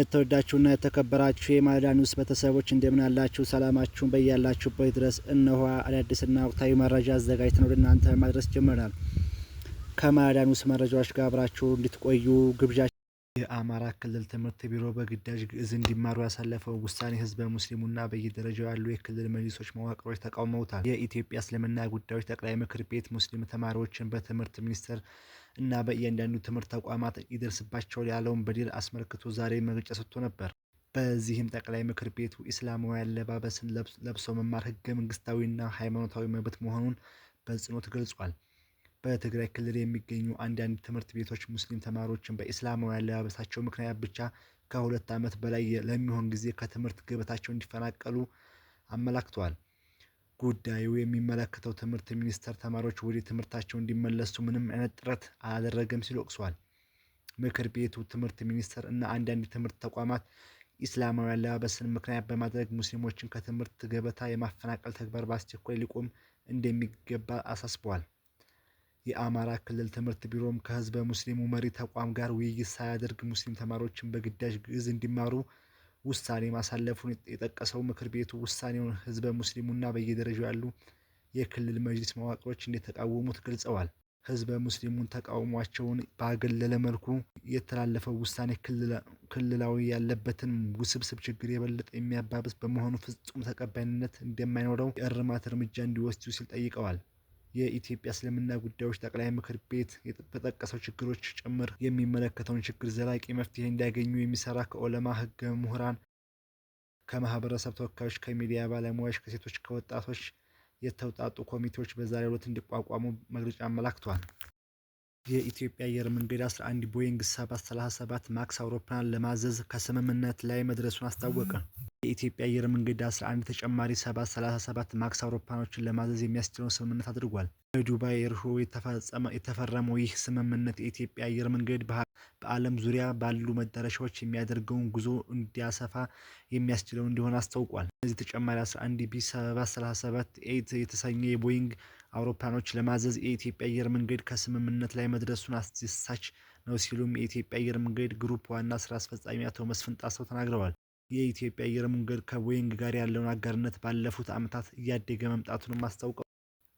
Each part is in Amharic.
የተወዳችሁና የተከበራችሁ የማለዳ ኒውስ ቤተሰቦች፣ እንደምን አላችሁ? ሰላማችሁን በያላችሁበት ድረስ። እነሆ አዳዲስና ወቅታዊ መረጃ አዘጋጅተን ወደ እናንተ ማድረስ ጀምረናል። ከማለዳ ኒውስ መረጃዎች ጋር አብራችሁ እንድትቆዩ ግብዣ። የአማራ ክልል ትምህርት ቢሮ በግዳጅ ግዕዝ እንዲማሩ ያሳለፈው ውሳኔ ህዝበ ሙስሊሙና በየደረጃው ያሉ የክልል መጅሊሶች መዋቅሮች ተቃውመውታል። የኢትዮጵያ እስልምና ጉዳዮች ጠቅላይ ምክር ቤት ሙስሊም ተማሪዎችን በትምህርት ሚኒስቴር እና በእያንዳንዱ ትምህርት ተቋማት ይደርስባቸዋል ያለውን በደል አስመልክቶ ዛሬ መግለጫ ሰጥቶ ነበር። በዚህም ጠቅላይ ምክር ቤቱ ኢስላማዊ አለባበስን ለብሶ መማር ህገ መንግስታዊና ሃይማኖታዊ መብት መሆኑን በጽኖት ገልጿል። በትግራይ ክልል የሚገኙ አንዳንድ ትምህርት ቤቶች ሙስሊም ተማሪዎችን በኢስላማዊ አለባበሳቸው ምክንያት ብቻ ከ2 ዓመት በላይ ለሚሆን ጊዜ ከትምህርት ገበታቸው እንዲፈናቀሉ አመላክተዋል። ጉዳዩ የሚመለከተው ትምህርት ሚኒስቴር ተማሪዎች ወደ ትምህርታቸው እንዲመለሱ ምንም አይነት ጥረት አላደረገም ሲል ወቅሷል። ምክር ቤቱ ትምህርት ሚኒስቴር እና አንዳንድ ትምህርት ተቋማት ኢስላማዊ አለባበስን ምክንያት በማድረግ ሙስሊሞችን ከትምህርት ገበታ የማፈናቀል ተግባር በአስቸኳይ ሊቆም እንደሚገባ አሳስበዋል። የአማራ ክልል ትምህርት ቢሮም ከህዝበ ሙስሊሙ መሪ ተቋም ጋር ውይይት ሳያደርግ ሙስሊም ተማሪዎችን በግዳጅ ግዕዝ እንዲማሩ ውሳኔ ማሳለፉን የጠቀሰው ምክር ቤቱ፣ ውሳኔውን ህዝበ ሙስሊሙና በየደረጃው ያሉ የክልል መጅሊስ መዋቅሮች እንደተቃወሙት ገልጸዋል። ህዝበ ሙስሊሙን ተቃውሟቸውን ባገለለ መልኩ የተላለፈው ውሳኔ ክልላዊ ያለበትን ውስብስብ ችግር የበለጠ የሚያባብስ በመሆኑ ፍጹም ተቀባይነት እንደማይኖረው የእርማት እርምጃ እንዲወስዱ ሲል ጠይቀዋል። የኢትዮጵያ እስልምና ጉዳዮች ጠቅላይ ምክር ቤት በጠቀሰው ችግሮች ጭምር የሚመለከተውን ችግር ዘላቂ መፍትሄ እንዲያገኙ የሚሰራ ከዑለማ፣ ህገ ምሁራን፣ ከማህበረሰብ ተወካዮች፣ ከሚዲያ ባለሙያዎች፣ ከሴቶች፣ ከወጣቶች የተውጣጡ ኮሚቴዎች በዛሬው ዕለት እንዲቋቋሙ መግለጫ አመላክቷል። የኢትዮጵያ አየር መንገድ 11 ቦይንግ 737 ማክስ አውሮፕላን ለማዘዝ ከስምምነት ላይ መድረሱን አስታወቀ። የኢትዮጵያ አየር መንገድ 11 ተጨማሪ 737 ማክስ አውሮፕላኖችን ለማዘዝ የሚያስችለውን ስምምነት አድርጓል። በዱባይ Air Show የተፈረመው ይህ ስምምነት የኢትዮጵያ አየር መንገድ በዓለም ዙሪያ ባሉ መዳረሻዎች የሚያደርገውን ጉዞ እንዲያሰፋ የሚያስችለው እንዲሆን አስታውቋል። እነዚህ ተጨማሪ 11 B737-8 የተሰኘ የቦይንግ አውሮፕላኖች ለማዘዝ የኢትዮጵያ አየር መንገድ ከስምምነት ላይ መድረሱን አስደሳች ነው ሲሉም የኢትዮጵያ አየር መንገድ ግሩፕ ዋና ስራ አስፈጻሚ አቶ መስፍን ጣሰው ተናግረዋል። የኢትዮጵያ አየር መንገድ ከቦይንግ ጋር ያለውን አጋርነት ባለፉት ዓመታት እያደገ መምጣቱንም አስታውቀዋል።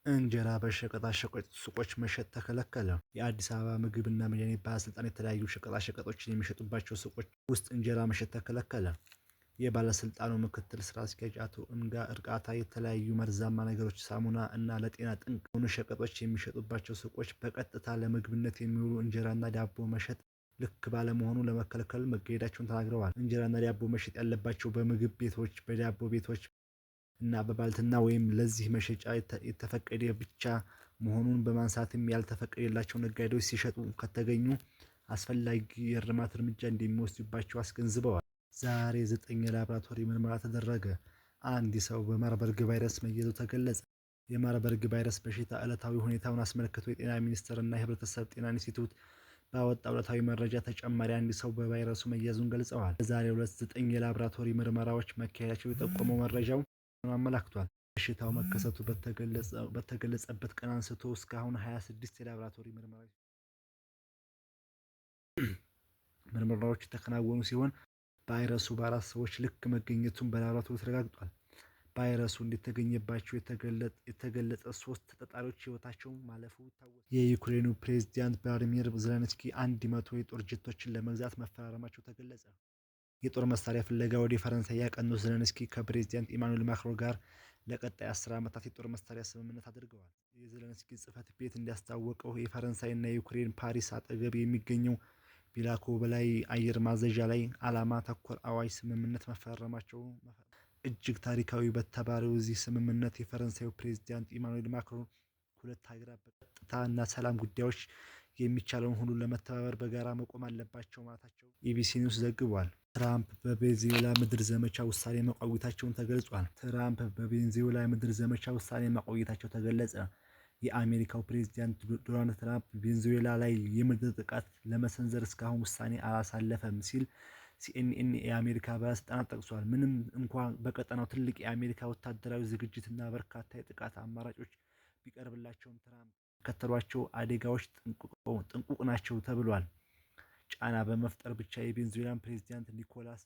እንጀራ በሸቀጣሸቀጥ ሱቆች መሸጥ ተከለከለ። የአዲስ አበባ ምግብና መድኃኒት ባለስልጣን የተለያዩ ሸቀጣሸቀጦችን የሚሸጡባቸው ሱቆች ውስጥ እንጀራ መሸጥ ተከለከለ። የባለስልጣኑ ምክትል ስራ አስኪያጅ አቶ እንጋ እርቃታ የተለያዩ መርዛማ ነገሮች፣ ሳሙና እና ለጤና ጠንቅ የሆኑ ሸቀጦች የሚሸጡባቸው ሱቆች በቀጥታ ለምግብነት የሚውሉ እንጀራና ዳቦ መሸጥ ልክ ባለመሆኑ ለመከልከል መገደዳቸውን ተናግረዋል። እንጀራና ዳቦ መሸጥ ያለባቸው በምግብ ቤቶች፣ በዳቦ ቤቶች እና በባልትና ወይም ለዚህ መሸጫ የተፈቀደ ብቻ መሆኑን በማንሳትም ያልተፈቀደላቸው ነጋዴዎች ሲሸጡ ከተገኙ አስፈላጊ የእርማት እርምጃ እንደሚወስድባቸው አስገንዝበዋል። ዛሬ ዘጠኝ የላብራቶሪ ምርመራ ተደረገ። አንድ ሰው በማርበርግ ቫይረስ መያዙ ተገለጸ። የማርበርግ ቫይረስ በሽታ ዕለታዊ ሁኔታውን አስመልክቶ የጤና ሚኒስቴር እና የህብረተሰብ ጤና ኢንስቲትዩት ባወጣው ዕለታዊ መረጃ ተጨማሪ አንድ ሰው በቫይረሱ መያዙን ገልጸዋል። በዛሬው ዕለት ዘጠኝ የላብራቶሪ ምርመራዎች መካሄዳቸው የጠቆመው መረጃው አመላክቷል። በሽታው መከሰቱ በተገለጸበት ቀን አንስቶ እስካሁን 26 የላብራቶሪ ምርመራዎች የተከናወኑ ሲሆን ቫይረሱ በአራት ሰዎች ልክ መገኘቱን በላብራቶሪ ተረጋግጧል። ቫይረሱ እንደተገኘባቸው የተገለጸ ሶስት ተጠርጣሪዎች ህይወታቸው ማለፉ ይታወሳል። የዩክሬኑ ፕሬዝዳንት ቭላዲሚር ዘለንስኪ 100 የጦር ጀቶችን ለመግዛት መፈራረማቸው ተገለጸ። የጦር መሳሪያ ፍለጋ ወደ ፈረንሳይ ያቀኑት ዘለንስኪ ከፕሬዝዳንት ኢማኑኤል ማክሮን ጋር ለቀጣይ 10 ዓመታት የጦር መሳሪያ ስምምነት አድርገዋል። የዘለንስኪ ጽሕፈት ቤት እንዳስታወቀው የፈረንሳይና የዩክሬን ፓሪስ አጠገብ የሚገኘው ቪላኮብላይ አየር ማዘዣ ላይ ዓላማ ተኮር አዋጅ ስምምነት መፈራረማቸው እጅግ ታሪካዊ በተባለው እዚህ ስምምነት የፈረንሳዩ ፕሬዝዳንት ኢማኑኤል ማክሮን ሁለት ሀገራት በጸጥታ እና ሰላም ጉዳዮች የሚቻለውን ሁሉ ለመተባበር በጋራ መቆም አለባቸው ማለታቸው ኢቢሲ ኒውስ ዘግቧል። ትራምፕ በቬንዙዌላ ምድር ዘመቻ ውሳኔ መቆየታቸውን ተገልጿል። ትራምፕ በቬንዙዌላ ምድር ዘመቻ ውሳኔ መቆየታቸው ተገለጸ። የአሜሪካው ፕሬዝዳንት ዶናልድ ትራምፕ ቬንዙዌላ ላይ የምድር ጥቃት ለመሰንዘር እስካሁን ውሳኔ አላሳለፈም ሲል ሲኤንኤን የአሜሪካ ባለስልጣናት ጠቅሷል። ምንም እንኳ በቀጠናው ትልቅ የአሜሪካ ወታደራዊ ዝግጅትና በርካታ የጥቃት አማራጮች ቢቀርብላቸውም ትራምፕ የሚከተሏቸው አደጋዎች ጥንቁቅ ናቸው ተብሏል። ጫና በመፍጠር ብቻ የቬንዙዌላን ፕሬዚዳንት ኒኮላስ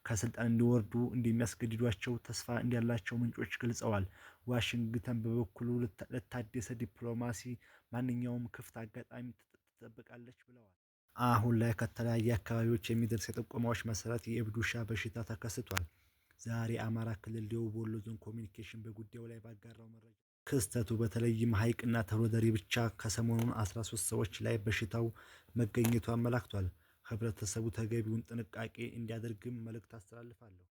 ከስልጣን እንዲወርዱ እንደሚያስገድዷቸው ተስፋ እንዳላቸው ምንጮች ገልጸዋል። ዋሽንግተን በበኩሉ ለታደሰ ዲፕሎማሲ ማንኛውም ክፍት አጋጣሚ ትጠብቃለች ብለዋል። አሁን ላይ ከተለያየ አካባቢዎች የሚደርስ የጥቆማዎች መሰረት የእብድ ውሻ በሽታ ተከስቷል። ዛሬ አማራ ክልል ደቡብ ወሎ ዞን ኮሚኒኬሽን በጉዳዩ ላይ ባጋራው መረጃ ክስተቱ በተለይም ሀይቅና ተሁለደሬ ብቻ ከሰሞኑን 13 ሰዎች ላይ በሽታው መገኘቱ አመላክቷል። ህብረተሰቡ ተገቢውን ጥንቃቄ እንዲያደርግም መልእክት አስተላልፋለሁ።